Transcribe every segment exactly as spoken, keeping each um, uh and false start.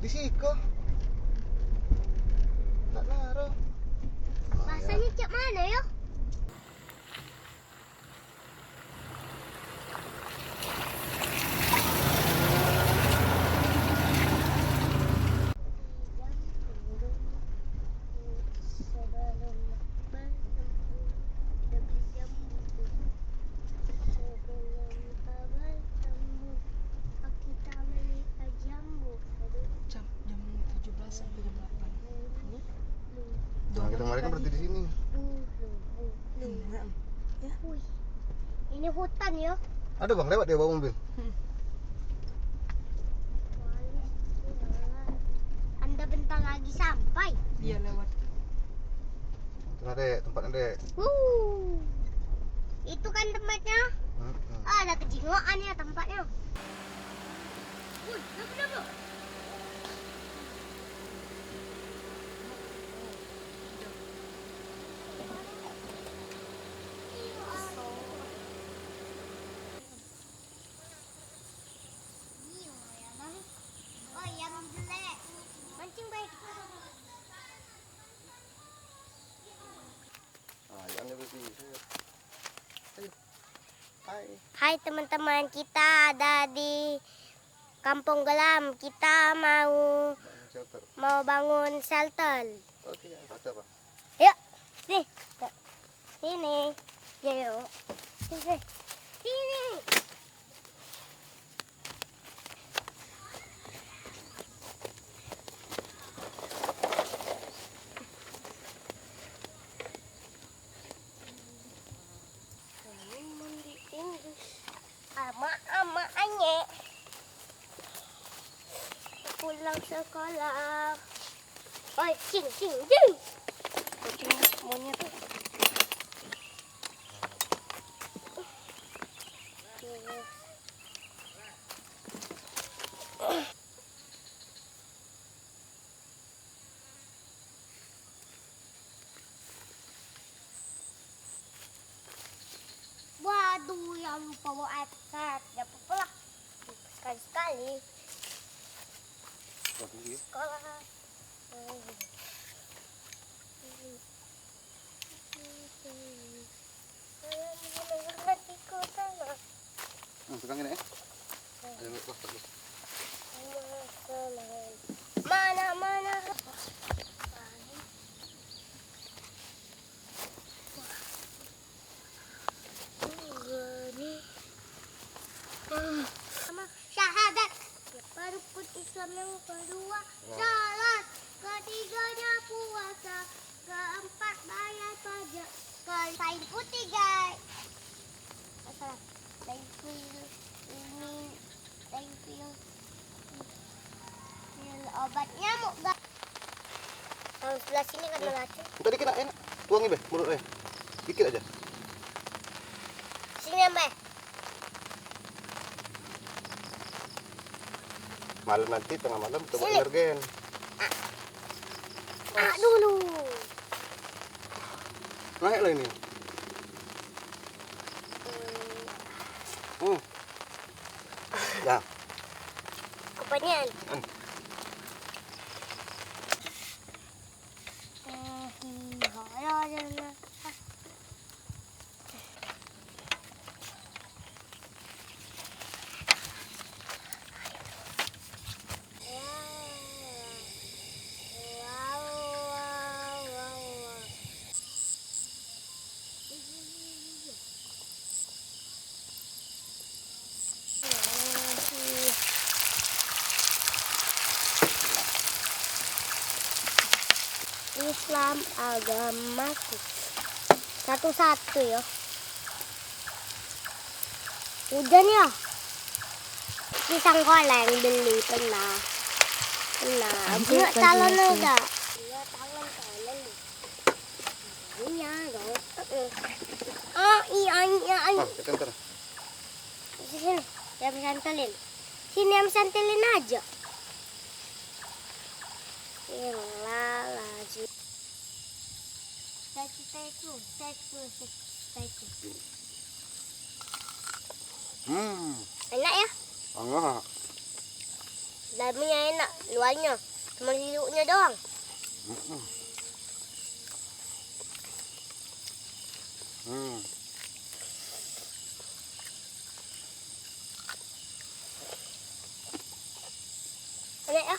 Di siko. Tak naro. Rasanya cak mana yo? Jam, jam tujuh belas sampai jam delapan. Nah, kita kemarin kan berhenti di sini. Iya. Wih, ini hutan ya. Ada bang lewat dia bawa mobil. Hmm. Anda bentar lagi sampai. Iya, lewat. Itu dek tempatnya dek. Wuh. Itu kan tempatnya. Hmm, hmm. Ah, ada kejingoan ya tempatnya. Wih, kenapa, kenapa? Hai teman-teman, kita ada di Kampung Gelam. Kita mau mau bangun shelter. Oke, ya, baca, Pak. Yuk, sini. Sini. Ya, yuk. Sini. Sini. Amak, amak, anyek. Pulang sekolah. Oi, cing, cing, cing. Kucing monyet. Waduh, yang lupa bawa iPad. Ya apa-apa lah. Sekali-sekali. Sekolah. Hmm, pegang ini, eh. Ayo, wah, bagus. Mana, mana? Syahadat. Rukun Islam yang kedua, salat. Ketiganya puasa. Keempat, bayar pajak. Kain putih, guys. Masalah. Thank you. Ini thank you. Ini obat nyamuk, guys. Kalau sebelah sini kan ada racun. Minta dikit nak, enak. Tuang ibe, mulut eh. Dikit aja. Sini, Mbak. Malam nanti tengah malam coba energen. Ah, dulu. Naik lah ini. Hmm. Ya. Kepanjangan. Hmm. Islam agamaku. Satu-satu ya. Hujan ya. Pisang goreng beli pernah. Pernah. Juga calon udah. Iya, calon, calon. Iya, dong. Oh, iya, iya, iya. Ah, kita ntar. Sini, yang santelin. Sini yang santelin aja. Ilah, laju. Teku, teku, teku, teku. Hmm. Enak ya? Enak. Dalamnya enak, luarnya cuma liluknya doang. Mm-mm. Hmm. Enak ya?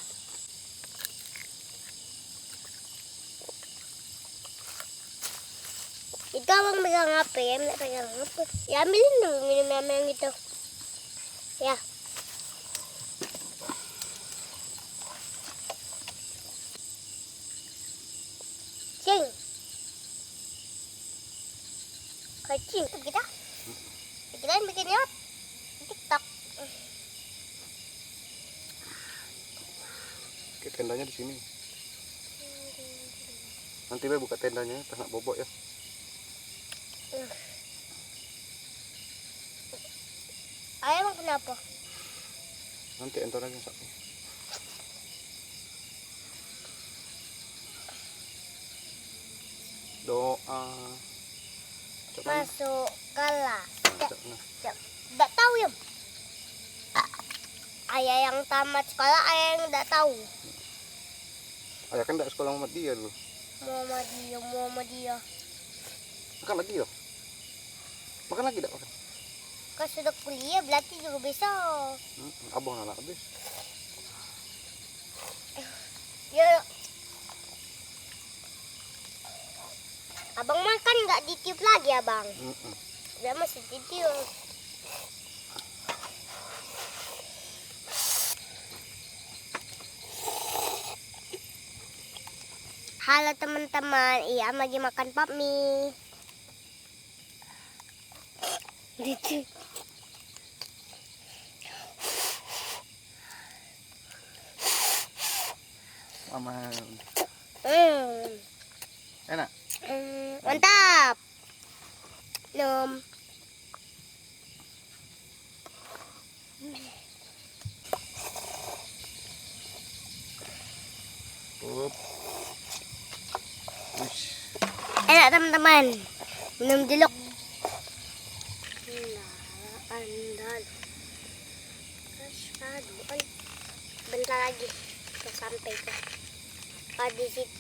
Itu abang pegang apa ya? Nak pegang apa? Ya ambilin dulu minum yang, yang itu. Ya. Cing. Kacing. Kita, kita bikinnya TikTok. Oke, tendanya di sini. Nanti be buka tendanya, pas nak bobok ya. Ayam kenapa? Nanti entar aja sak. Doa. Cak mana? Masuk kelas. Nah, cak mana? Cak, dak tahu ya. Ayah yang tamat sekolah, ayah yang dak tahu. Ayah kan dak sekolah Muhammadiyah dulu. Muhammadiyah, Muhammadiyah. Makan lagi loh. Makan lagi dak makan? Kan sudah kuliah, berarti juga bisa. Hmm, abang anak habis. Ya. Abang makan nggak ditiup lagi, abang? Mm-mm. Dia masih ditiup. Halo teman-teman, Iam lagi makan pop mie. Lucu. Aman. Hmm. Enak? Hmm, mantap. Nom. Up. Ush. Enak teman-teman. Minum jeruk. Nah, andal. Aduh, oi. Bentar lagi kita sampai ke. Oh, di situ.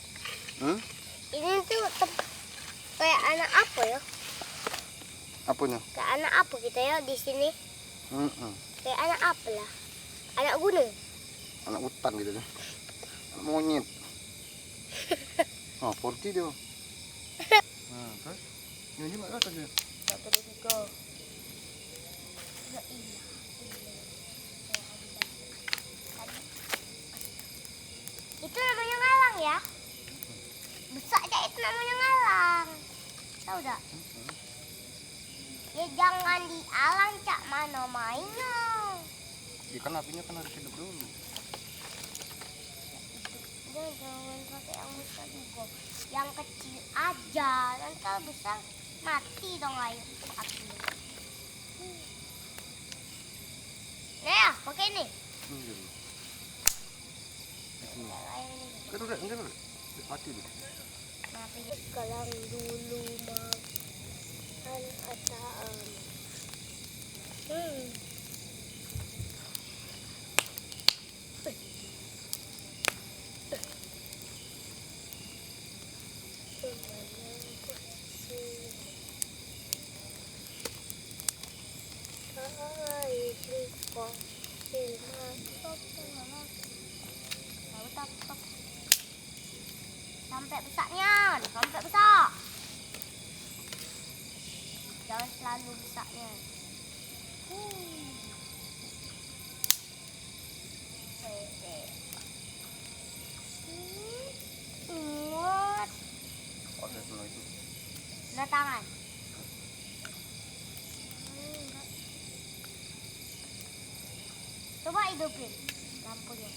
Hmm? Ini tuh tem- kayak anak apa ya? Apanya? Kayak anak apa kita ya di sini? Mm-mm. Kayak anak apa lah? Anak gunung. Anak hutan gitu kan. Anak monyet. Oh, four G dia. Nah, terus? Ini juga rata dia. Satu, dua, tiga. Ya, iya. Itu namanya ngalang ya? Besar aja itu namanya ngalang. Tahu dak? Ya jangan dialang, cak mano mainnya. Ya kan apinya kan harus hidup dulu. Dia jangan pakai yang besar juga. Yang kecil aja. Nanti kalau besar mati dong air apinya. Nah, pakai ini. Hmm, gitu. Kan udah, enggak udah. Mati dia. Sekarang dulu makan ataan. Hmm. Sampai besak nian, sampai besak. Jangan selalu besak nian. Hmm. Muat. Pakai semua itu. Nah, tangan. Coba hidupin lampunya.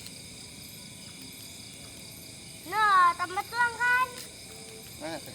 Nah, tambah terang kan? Mana tadi?